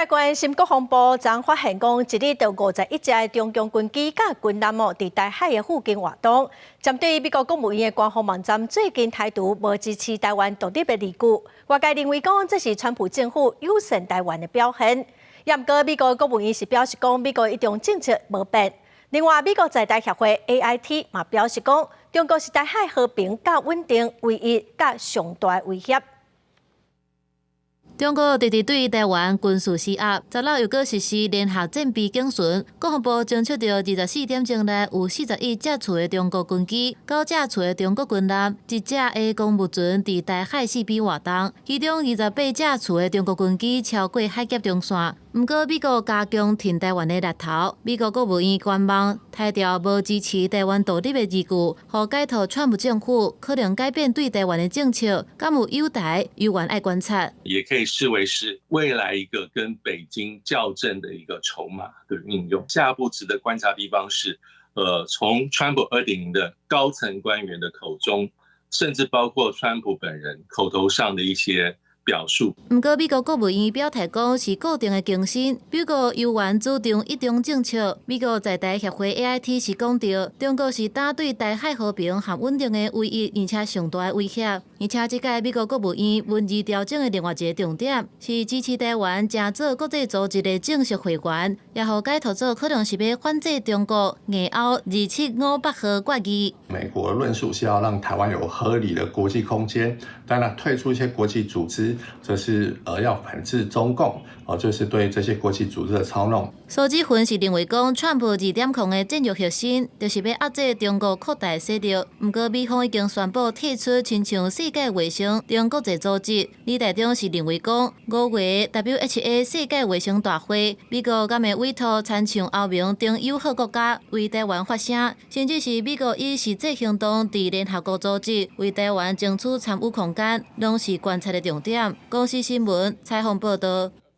來關心國防部昨發現講，一日就51隻的中共軍機佮軍艦哦，佇台海的附近活動。針對美國國務院的官方網站最近台獨無支持台灣獨立的理據，外界認為講這是川普政府友善台灣的表現。也毋過美國國務院是表示講，美國一中政策無變。另外，美國在台協會 AIT 嘛表示講，中國是台海和平佮穩定唯一佮上大的威脅。中國直直對台灣軍事施壓，十六又閣實施聯合戰備警巡。國防部偵測到24點鐘內有41架次的中國軍機、9架次的中國軍艦、1隻的公務船佇台海四邊活動，其中28架次的中國軍機超過海峽中線。毋過美國加強挺台灣的力頭，美國國務院官網台調無支持台灣獨立的字句，予解讀川普政府可能改變對台灣的政策，敢有友台猶原愛觀察。也可以視為是未來一個跟北京較真的一個籌碼的運用。下一步值得觀察的地方是，從川普2.0的高層官員的口中，甚至包括川普本人口頭上的一些表述。毋過美國國務院表態講是固定的更新，美國猶原主張一中政策。美國在台協會 AIT 是講著，中國是打對台海和平和穩定的唯一而且上大的威脅。而且這屆美國國務院文字調整的另外一個重點是支持台灣成做國際組織的正式會員，也予解讀做可能是欲反制中國硬拗275八號決議。美國論述是要讓台灣有合理的國際空間，當然退出一些國際組織，則是要反制中共，哦，就是對這些國際組織的操弄。蘇志芬是認為講，川普2.0的戰略核心就是欲壓制中國擴大勢力。毋過美方已經宣布退出親像世界衛生等國際組織。李大中是認為講，5月 WHA 世界衛生大會，美國敢會委託親像歐盟等友好國家為台灣發聲，甚至是美國以實際行動佇聯合國組織為台灣爭取參與空間，攏是觀察的重點。公視新聞採訪報道。